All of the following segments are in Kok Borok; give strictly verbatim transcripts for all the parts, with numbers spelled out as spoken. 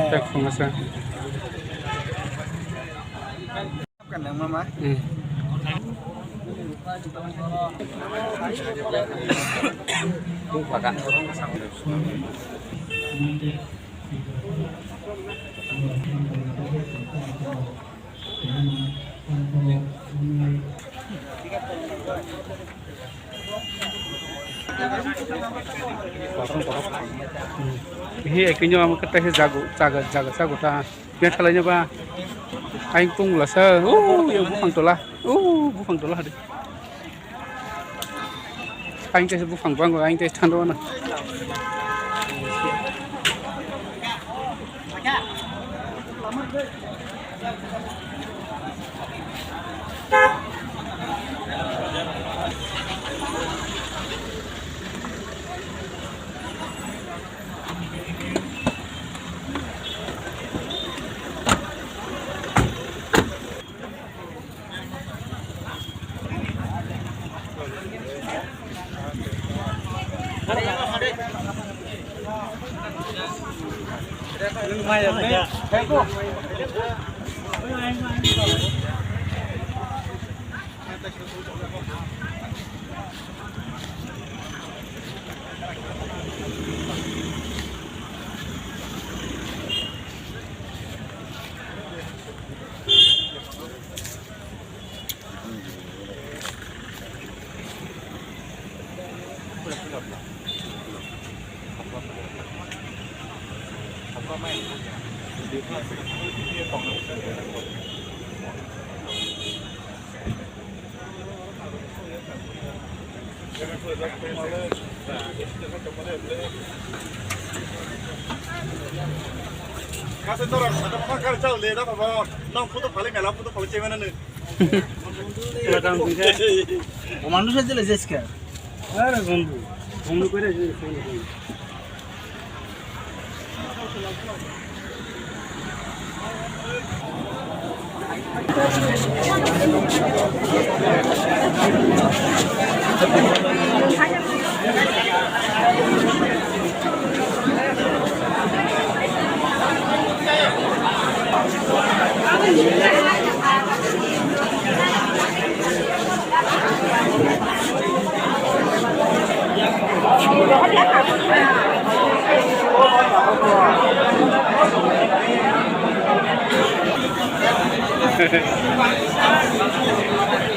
Tak phung asa. Kan yang mama. Hmm. Bung paka. Hi, ekino amo kata hi jago, jaga, jaga, jago ta. Biya khalai nyoba. Aing tung la sa. Oh, yo buphang tola. Oh, buphang tola hadi. Aing tei buphang bango, aing tei thando na. Kasa tora, kasa tora, kasa tora, le da baba, nang photo phale mela photo phale chemana ne. Komando sa jele jeska. Are bondu, bondu kore je.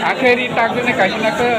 Akhiri takdene kaisa nakhe.